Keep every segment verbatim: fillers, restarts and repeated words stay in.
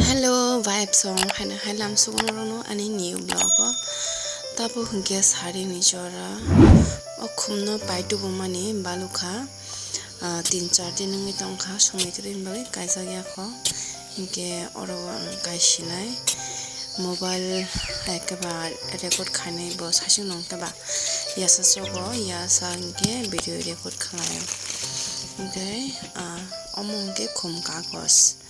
Hello vibes song, haino hai lam sugo norokno ani new vlog o. Tabuk hinkhe sari ni jora o khumno paitubumani balukha. Ah, tin char din wngwi tongkha, sumui kwrwini bagwi kaijak ya kho. Hinkhe oro o ang kaisinai mobile hai khe ba record khainai bo saichung nung khe ba yasa chogo, yasa hinkhe video record khlaio. Hinkhe, ah, omo hinkhe khum kagos.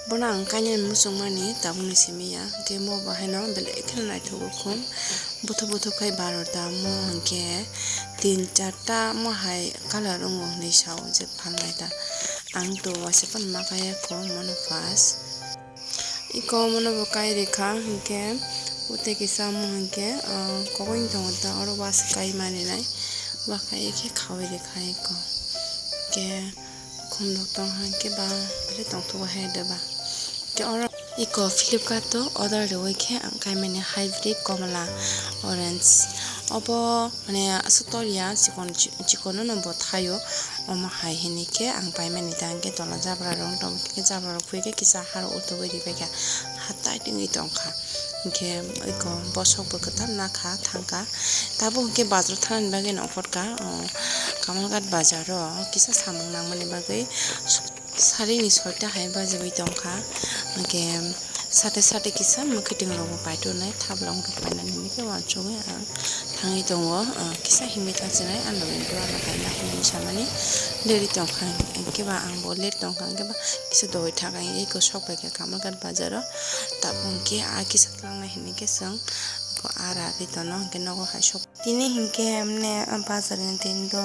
Bono ang kainwi muchungmani tabukni simi ya, hinkhe mo bo haino belai kheno naithogo khum. Buthuk buthuk khai barota mo hinkhe tin charta mo hai colour wngo hinwi sao je phalnai ta. Ang to waisa phano ma kaiya kho mono first. Iko mono bo kai rikha hinkhe, utei kisa mo hinkhe, ah, kokoi wng tongo ta oro waisa kai mani nai. Wa kaiye khe khaui rikha iko. Hinkhe khum rok tong hinkhe ba belai tongthogo hai de ba. Hinkhe oro iko Flipkart o order riui khe ang kaimani hybrid komla orange. Obo mane aswk tor ya, chikon, chikon no bo thaio. Omo hai hinkhe ang paimani ta hinkhe tola jabra rok tong khe jabra rok phui khe kisa haro utugui ribaikha, ha tight wngwi tongkha. Hinkhe iko bosok bo kwtal nakha thangkha. Tabuk hinkhe bazar thanani bagwi nongkhorkha, o, Kamalghat bazar o kisa samung nangmani bagwi. Sarini soita hai bajigwi tongkha, hinkhe sate sate kisa mwkhwtwng rokbo paitonai, thablong rok painani hinkhe uansugwi ang thangwi tongo, ah, kisa himwi thangsinai, ano dua rok kaina hinwi samani deri tongkha, hinkhe ba ang bo late tongkha, hinkhe ba kisa doi thang iko sok paikha Kamalghat bazar o, tabuk hinkhe a kisa twlangnai hinkhe chwng iko a ragwi tono, hinkhe nogo hai sok. Tini hinkhe mne bazar ni din do,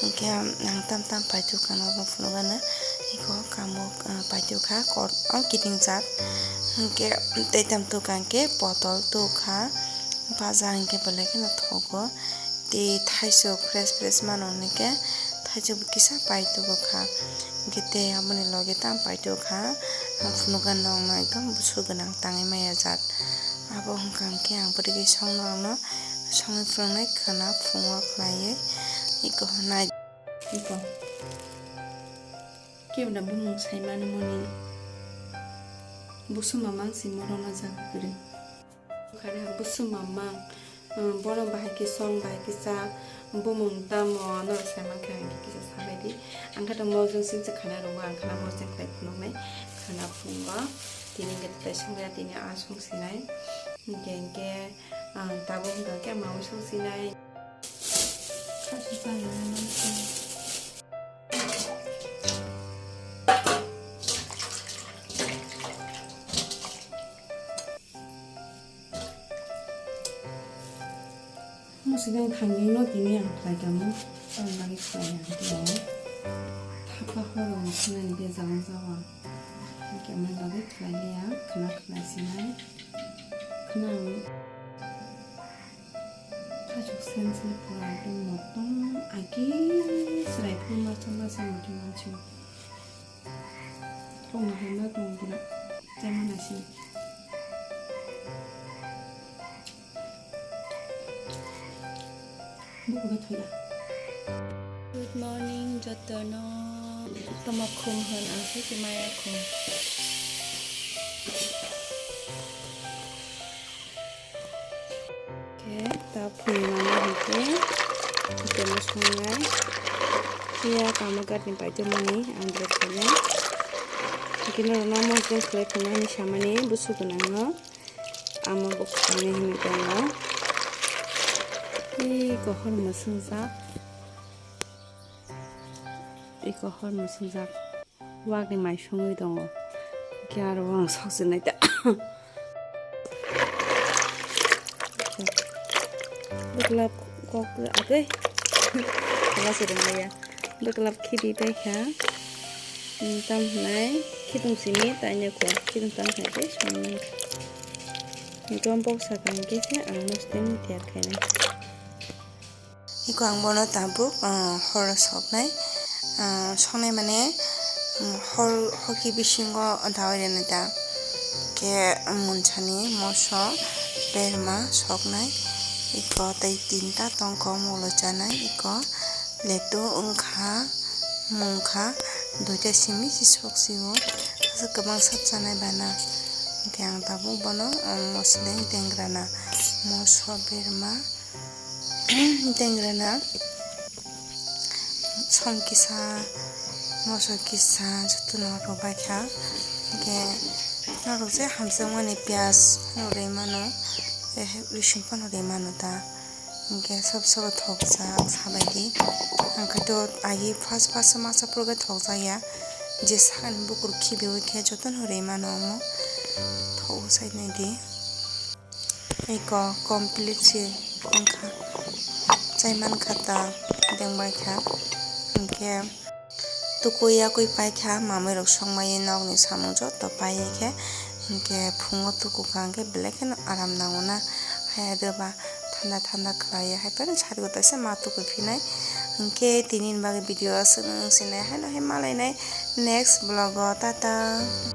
hinkhe ang tam tam paitokha norok phunukgana, iko kamo, ah, paitokha kor o kiting jat, hinkhe tei tam tokha hinkhe potol tokha, bazar hinkhe belai kheno thogo, tei thaichuk fresh fresh mano hinkhe thaichuk bo kisa paitokha, hinkhe tei aboni loge tam paitokha, ang phunukgana nokno ekdom bwswk gwnang tangwi maya jat, abo wngkha hinkhe ang bwrwi songno ang no. Songwi phwrwngnai khwna phungo khlaiwi iko nai. Iko. Kebo da bumung saimani moni. Busuma mang si moro no jaga kwrwi. Khare ha busuma mang. Hmm, bono bahai khe song bahai kisa bumung tamo no saiman khe ang kisa sabai di. Ang khe to mojung sing se khana rongo ang khana mojung khlai phunuknai. Khana phungo. Tini hwnkhe tai songya tini a song sinai. Hwnkhe hwnkhe Ang tabuk wngkha khe maui song sinai. Musi nang thangwi no tini ang khlai kamo, ang bagwi khlai ang tino. Thapa horo musi nang bejal jawa. Kemani bagwi khlai liya, khna khlai sinai. Khna ang Khachuk sense ni pura ekdom motong agi chwrai phuru masa masa motong mansi. Thokno hai ma tong pura chaima naising. Bukuda thoya. Good morning jotono. Tamo khum hwn ang se maya khum. Khe ta phunuknani hinkhe, hinkhe no songnai. Phiya Kamalghat ni paitwmani ang dress khainai. Hinkhe norokno mosdeng khlai phunuknani samani busu gwnangno. Amo bo khainai hinwi tongo. Tei kohor mwswngjak. Tei kohor mwswngjak. Wakni mai songwi tongo. Khe aro ang sok sinai ta. Bwklap kok ate. Kala se rwmaya. Bwklap khidi tai kha. Hmm, tam hinai khitung simi taino kho. Khitung tam khai tei songwi. Hinkhe bok sakang khe se ang mosdeng tiyar khainai. Iko ang bono tabuk, ah, horo soknai, ah, soknai mane, mm, hor, hoki bisingo dawi rwnai ta. Khe munsani moso berma soknai, iko tei tinta tongkho mulo chanai, iko letu wngkha, mungkha, duita simi si sok sio, Kwbang sap chanai bana. Hwnkhe ang tabuk bono, um, mosleng dengrana, moso berma dengrana, som kisa, moso kisa jotono rwbaikha. Hwnkhe norok je hamjakmani piyaj phano rwi mano, eh, rising phano rwi mano ta. Hwnkhe sob sobo thokjak sabaidi. Ang khe to agi first first masa phuru khe thokjakya. Je sakni bukur khibiwi khe jotono rwi mano omo. Thok sai naidi. Eko complete se wngkha. Chai mankha ta dengbaikha. Hwnkhe tukui yakui paikha, mamui rok songmaiwi nokni samung joto paiwi khe, hinkhe phungo tukukha hinkhe belai kheno aram nanguna. Haya doba thanda thanda khlaiya, haiphano sari o kaisa ma tukui phinai. Hinkhe tini ni bagwi video aswk wng sinai, haino hai malainai next vlog o, tata.